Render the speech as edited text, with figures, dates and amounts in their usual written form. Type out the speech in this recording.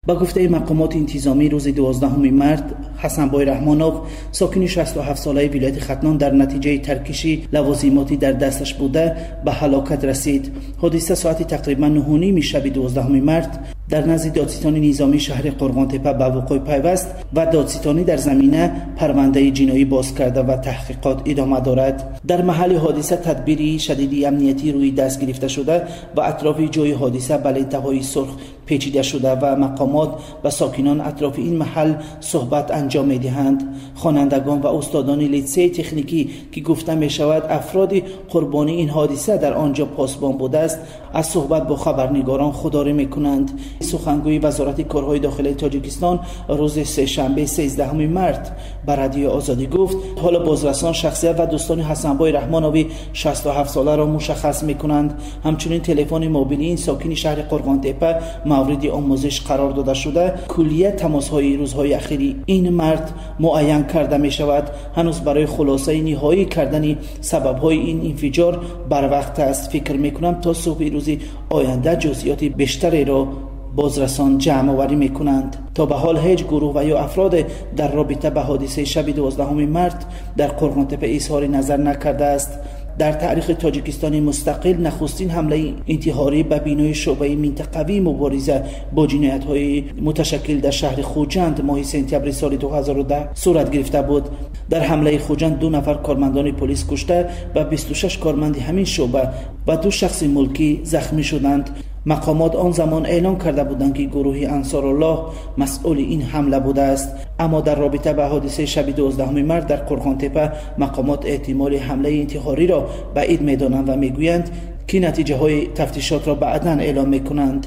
Ба гуфтаи мақомоти интизомӣ, рӯзи 12 март Ҳасанбой Раҳмонов, сокини 67-солаи вилояти Хатлон, дар натиҷаи таркиши лавозимотӣ дар дасташ буда ба ҳалокат расид. Ҳодиса соати тақрибан 9:30 шаби 12 март дар назди додситони низомии шаҳри Қурғонтеппа ба вуқӯъ пайваст ва додситонӣ дар замина парвандаи ҷиноӣ боз карда ва таҳқиқот идома дорад. Дар маҳалли ҳодиса тадбири шадиди амниятӣ рӯи даст гирифта шуда ва атрофи ҷои ҳодиса ба лентаҳои сурх печида шуда ва мақомот ба сокинон атрофи ин маҳал суҳбат анҷом медиҳанд. Хонандагон ва устодони литсеи техникӣ, ки гуфта мешавад афроди қурбонии ин ҳодиса дар он ҷо посбон будааст, аз суҳбат бо хабарнигорон худдорӣ мекунанд. Сухангӯи Вазорати корҳои дохилии Тоҷикистон рӯзи сешанбе 13 март ба Радиои Озодӣ гуфт, ҳоло бозрасон шахсият ва дӯстони Ҳасанбой Раҳмонови 67-соларо мушаххас мекунанд. Ҳамчунин телефони мобилии ин сокини шаҳри Қурғонтеппа мавриди омӯзиш қарор дода шуда, куллия тамосҳои рӯзҳои ахири ин мард муайян карда мешавад. Ҳанӯз барои хулосаи ниҳоӣ кардани сабабҳои ин инфиҷор барвақт аст. Фикр мекунам, то субҳи рӯзи оянда ҷузъиёти бештареро бозрасон ҷамъоварӣ мекунанд. То ба ҳол ҳеҷ гурӯҳ ва ё афроде дар робита ба ҳодисаи шаби 12 март дар Қурғонтеппа изҳори назар накардааст. Дар таърихи Тоҷикистони мустақил нахустин ҳамлаи интиҳорӣ ба бинои шӯъбаи минтақавии мубориза бо ҷиноятҳои муташаккил дар шаҳри Хуҷанд моҳи сентябри соли 2010 сурат гирифта буд. Дар ҳамлаи Хуҷанд 2 нафар кормандони полис кушта ва 26 корманди ҳамин шӯъба ва 2 шахси мулкӣ захмӣ шуданд. Мақомот он замон эълон карда буданд, ки гурӯҳи Ансоруллоҳ масъули ин ҳамла будааст. Аммо дар робита ба ҳодисаи шаби 12 март дар Қурғонтеппа мақомот эҳтимоли ҳамлаи интиҳориро баъид медонанд ва мегӯянд, ки натиҷаҳои тафтишотро баъдан эълон мекунанд.